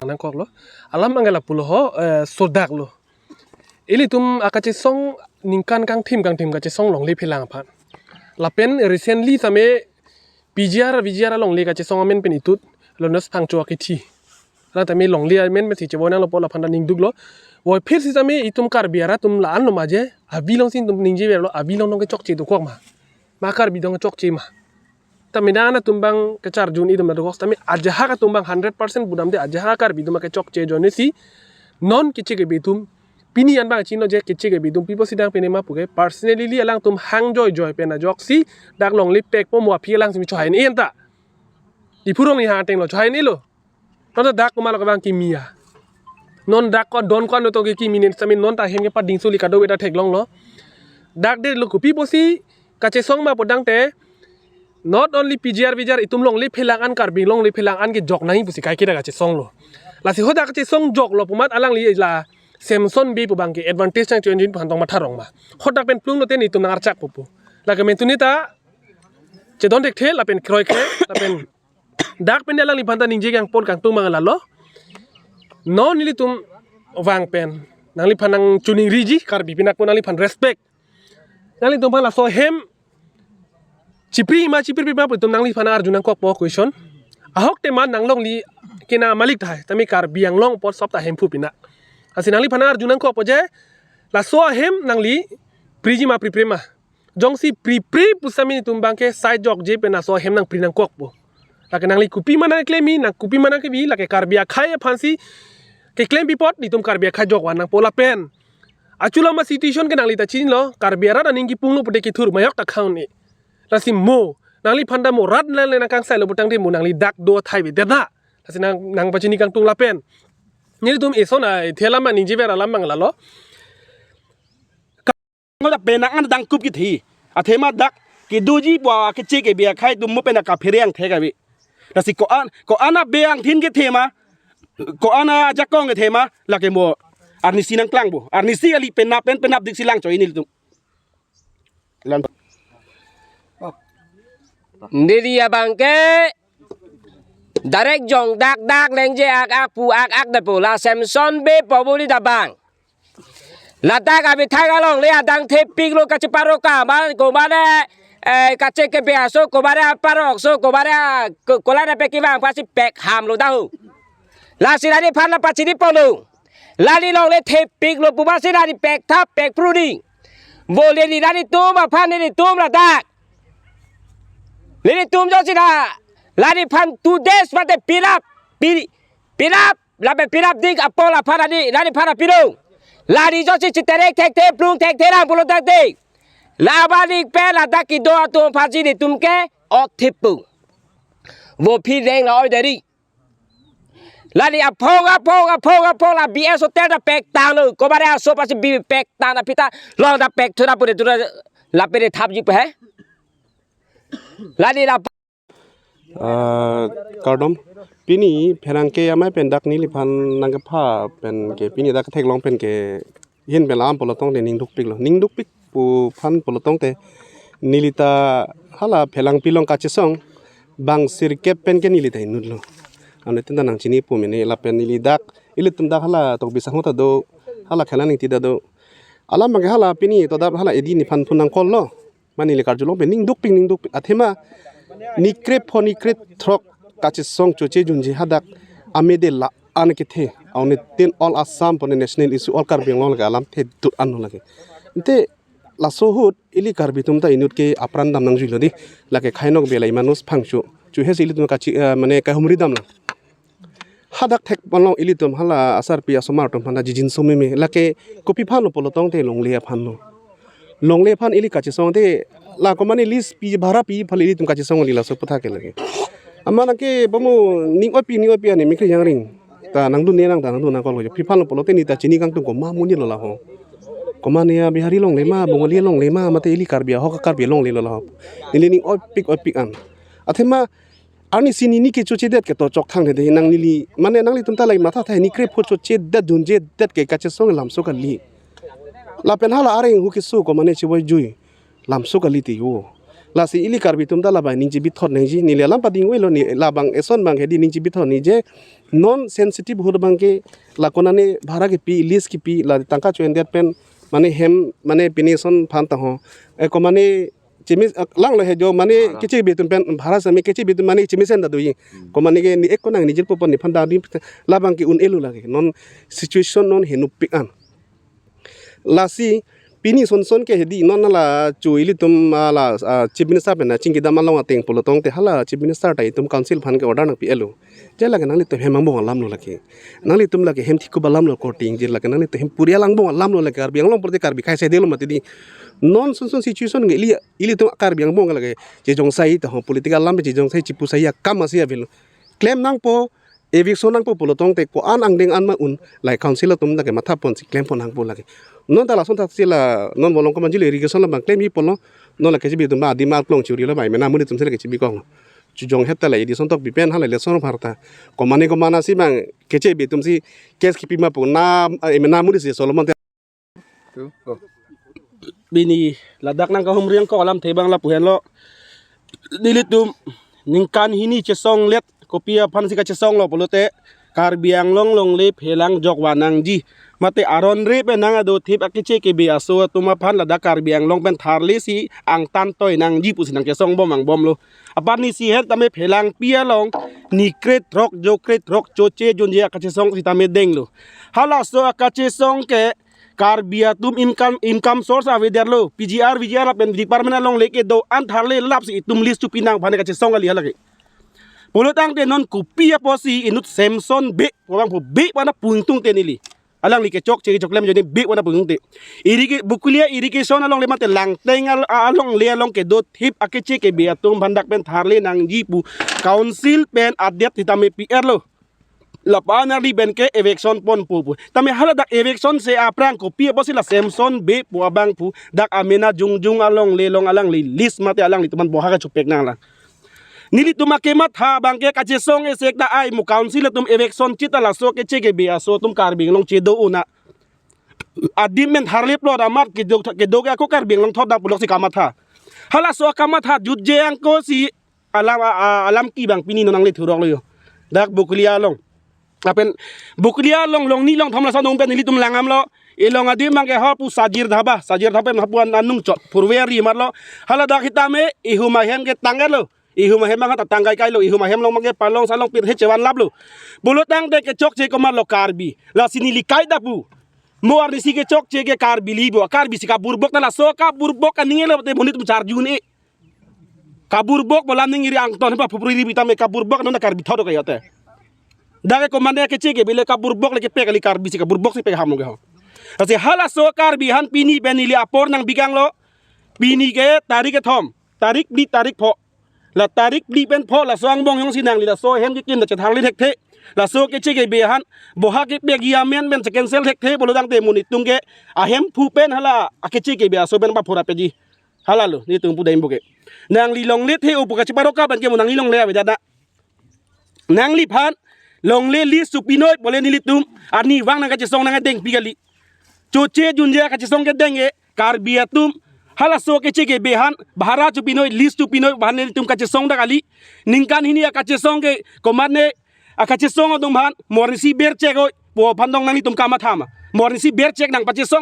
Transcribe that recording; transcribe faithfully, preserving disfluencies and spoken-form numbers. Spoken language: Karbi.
Nangkoklo. Alam angela pulo ho, eh, sodaklo. Ilitum akachesong ningkan kangthim kangthim kachesong longle phelang aphan. Lapen recently tame P G R, V G R alongle kachesong amen pen itut Leonidas Phangcho akethi. Alang tame longle amen pen si chebonanglo pu laphanta ningduklo. Voi phir sitame itum Karbi arat atum la-anlo ma je, avi alongsi itum ningjeverlo, avi along nong kechokche dokok ma. Ma Karbi dong chokche ma. Tame dak anatum abang kacharjun itum dokok, tame ajahak atum abang hundred percent pudamde ajahak Karbi atum kechokche ajoine si non keche kebe atum. Pini an abang chinilo je keche kebe atum pi apotsi dang pine ma puke, personally alangtum hang joijoi pen ajoksi dak longle pekpo mo aphi alangsi chohai ni enta. Diphu arong ni hang atenglo chohai nilo. Non dak komatlo kevang kimi ya. Non dak ko don ko ano to ke kimi nen sami non ta hem ke pading suli kadokave ta theklonglo. Dak detlo kopi apotsi kachesong ma pu tangte, not only P G R V G R itum longle phelang an, Karbi longle phelang an kejok nangji pusi kaiketa kachesonglo. Lasi hadak kachesong joklo pu amat alangli la Samson Bey pu abang ke advantage nangcho-enji pu aphan tong matha rong ma. Hadak pen plunglo te netum nang archak pupu. Lake mentuni ta chedon thekthe lapen kroikre lapen dak pen alangliphan ta ningje kangpon kangtung abang lalo. Non nelitum vang pen nangliphan nangchoningriji, Karbi penap pu nangliphan respect. Nanglitum aphan laso ahem chipri ma chipri ma pu itum nangliphan arju nangkokpo question. Ahok te ma nang longle kena malik tahai, tame Karbi Anglong apot sop ta Hemphu pina. Lasi nangliphan arju nangkokpo je, laso ahem nangli priji ma pripre ma. Jongsi pripre pu sami netum abang ke sai jokje pen laso ahem nangpri nangkokpo. Lake nangli kopi ma nangklemji, nang kopi ma nangkebi, lake Karbi akhei aphansi keklem pi apot netum Karbi akhei jok van nangpo lapen. Achulo ma situation ke nangli ta chinilo, Karbi arat aning kipunglo pute kethur mayok ta khang ni. Lasi mo, nangliphan ta mo rat le le nangkangsailo pu tangte mo nangli dak do athai avedet da. Lasi nang, nangpachini kangtung lapen. Nelitum eson a thela ma ningjever alam abang lalo. Ngo dak penang an dang kup kithi. Athema dak kedoji pu keche kebe akhei atum mo pen kaphere angthek ave. Lasi ko-an, ko-an abe angthin kethe ma, ko-an ajakong kethe ma, lake mo arnisi nangklangpo. Arnisi kali penap pen penapdik si lang choi nelitum. Lan. Neli abang ke direct jong dak dak lengje ak ak pu ak ak depo la Samson Bey pu buli ta abang. Ladak abithak alongle adang thepiklo kacheparo ka man ko mane, eh, kache kebe aso ko mane parok so ko mane ko, kola na peki bang pasi pek hamlo dahu. Lasi nangliphan la pachini ponlo. Lali longle thepiklo pu basi lali pek thap pek pruni. Bo leli lalitum aphan nelitum ladak. Nelitum jongsi la, nangliphan two days mate pirap, pi-, pirap, lapen pirapdik apot aphan neli, nangliphan pidun. Lali jongsi chiterek thekthe, plung thekthe lang pulo tangte. La abang pen ladak kedo atum aphansi netum ke othip pu. Bo phi reng la oi deri. Lali aphong aphong aphong aphong la B S Hotel ta pek tanglo. Ko mane aso pasi bi pek tang na pita long ta pek thura pure thura lapen thapji pu he. Lali la Ah, kardom. Pini pherangke amei pen dak neliphan nangkepha pen ke pini dak theklong pen ke hin pen lam pulo tangte ning dukpiklo. Ning dukpik pu aphan pulo tangte neli ta hala phelang pilong kachesong bang sirkep pen ke neli ta inutlo. Ane tinta nangchini pu mene lapen neli dak ilitum dak hala Tokbi Sangho ta do, hala Khela Ningti ta do. Alam abang ke hala pini to dak hala edi neliphan phone nangcall lo. Mane neli karjulong pen ning dukpik ning dukpik. Athema nikre pho nikre throk kachesong choche junji hadak amede la-an kethe. Aune tin all Assam pone national issue all Karbi Anglong lake alamthe dut anlo lake. Ante laso ahut ili Karbi atum ta inut ke apran dam nangjuilo di. Lake khainok belai manus phangcho. Chuhe si ilitum kachi, eh, mane kahumri damlo. Hadak thek ponlong ilitum hala asarpi asomar atum aphan ta jijinso meme. Lake kopi aphanlo pulo tangte longle aphanlo. Longle aphan ili kachesong te la ko mane lease pi bhara pi phale ilitum kachesong li laso aphuthak ke lake. Amat lake bomo ning oipi ning oipi ane mikri yang ring. Ta nangdun ne nang ta nangdun nangcall lo. Pi aphanlo pulo te neli ta chini kangtung komat amonit lo la ho. Ko mane ya Bihari longle ma, Bengali longle ma, mate ili Karbi ahok Karbi longle lo la ho. Neli ning oipik oipik an. Athema arnisi neli ke chochedet ke to chokthang de nang neli mane nanglitum ta lai matha thai nikre pho chochedet dunjedet ke kachesong lamso kali. Lapen hala areng hu keso ko mane chevoi jui lamso kali te yo. Lasi ili Karbi atum ta labang ning chibithot nangji, neli alam pading welo, ne labang eson abang hedi ning chibithot nangji. Non sensitive ahut abangke la konane bhara kepi, lease kepi, la tangka cho-endet pen mane hem mane pini eson aphan ta ho. E, komane chimi, e, langlo he jo mane bhara. Kechebe atum pen bhara sami kechebe atum mane chimisen ta doji. Hmm. Komane ke ne ek konang nijir popon nephan dadi labang ke un-elo lake. Non situation non henupik an. Lasi pini sonson ke hedi non la cho ilitum, ah, la, ah, Chief Minister pen achingki dam along ateng pulotangte hala Chief Minister ta itum council aphan ke order nangpi-elo. Je lake nanglitum hem angbong alamlo lake. Nanglitum lake hem thikup alamlo korte ingjir lake nanglitum hem purial angbong alamlo lake Karbi Anglong purte Karbi khai sedelo mati di. Non sonson situation ke ili, ilitum Karbi angbong lake. Chejongsai ta ho political alam chejongsai chipusai akam asi avelo. Klem nangpo, eviction nangpo pulotangte ko-an angdeng an ma un, lahai council atum ta ke matha ponsi klem pon nangpo lake. Non ta lason thak si la non Volongkom Anjuli irrigation labang klemji pulo, non lake chebe atum ba adim arplong churi lo ba emena amonit atum si lake chebikoklo. Chujong het ta la edi son tok bipen hala election apharta. Komane komane si abang kechebe atum si case kepi ma pu na, eh, emena amonit si Solomon te. Tu, ko. Pini ladak nangkahumri angko alamthe abang lapu henlo. Nelitum ningkan hini chesonglet kopi aphan si kachesonglo pulote Karbi Anglong longle phelang jok vang nangji. Mate aron re pen nang ado thip akeche kebe aso atum aphan ladak Karbi Anglong pen tharle si angtan toi nangji pusi nangkesong bom angbomlo. Apar ni si het tame phelangpi along ni krethrok jo krethrok choche junje akachesong sitame denglo. Halaso akachesong ke Karbi atum income, income source avedetlo. P G R, V G R lapen department alongle kedo-an tharle lapsi itum lease chopi nang aphan kachesong kali halake. Pulotangte non kopi apotsi inut Samson Bey pu abang pu Bey pu ana pungtung te neli. Alangli kechokche kechoklem jodi Bey pu ana pungtung te. Irriga-, Bokolia irrigation alongle mate Langteng al-, alongle along kedo thip akeche kebe atum aphan dak pen tharle nangji pu council pen adet sitame pi-etlo. Lapu anarli pen ke eviction ponpo pu. Tame haladak eviction se aphrang kopi apotsi la Samson Bey pu abang pu dak amena jongjong alongle along alangli lease mate alanglitum aphan boha kachopek nanglang. Nelitum akematha abang ke kachesong esek ta ai mo council atum eviction chita laso keche kebe aso atum Karbi Anglong chedo-o na. Adim pen tharle plot amat kedo, kedo ke ako Karbi Anglong thot dam puloksi kamatha. Halaso akamatha jutje angko si alam, a, a, alam ke abang pini non nangle thuroklo yo. Dak Bokolia along. Lapen Bokolia along longni longthom laso anung pen nelitum langdamlo. Ilong adim abang ke ho pu Sajir Dhaba. Sajir Dhaba pen hapu an anung chot. Purveri marlo. Haladak sitame ihum ahem ke tangketlo. Ihum ahem abang ta tangkai kailo. Ihum ahem along abang ke palong salong pirthe chevan laplo. Pulotangte kechokche komatlo Karbi. Lasi neli kaita pu. Mo arnisi kechokche ke Karbi libo. Karbi si kaburbok ta laso kaburbok kaningelo te monit tum charjun e. Kaburbok bolam ning iri angton pa phupri ri bitame kaburbok non Karbi thodo kayote. Dak ke komane keche kebe le kaburbok le kepe kali Karbi si kaburbok si pe ham lo ke ho. Lasi halaso Karbi aphan pini pen neli apor nangbi kanglo. Pini ke tarik kethom, tarik phli, tarik pho. La tarik phli pen pho laso angbong jongsi nangli laso hem kekim ta chetharle thekthe. Laso keche kebe aphan boha kepegi amen pen checancel thekthe pulotangte monit atum ke ahemphu pen hala akeche kebe aso pen paphura peji. Halalo, nelitum pu dam pu ke. Nangli longle the-o pu kacheparoka pen ke mo nangli longle avedet na. Nangliphan longle lease chopi noi pule nelitum arnivang nangkachesong nangdengpi kali. Choche junje akachesong kedeng e Karbi atum halaso keche kebe aphan bhara chopi noi, lease chopi noi aphan nelitum kachesong ta kali. Ningkan hini akachesong ke komatne akachesong atum aphan mo arnisi berchek oi pu aphan dong nanglitum kamatha ma. Mo arnisi berchek nangpachesong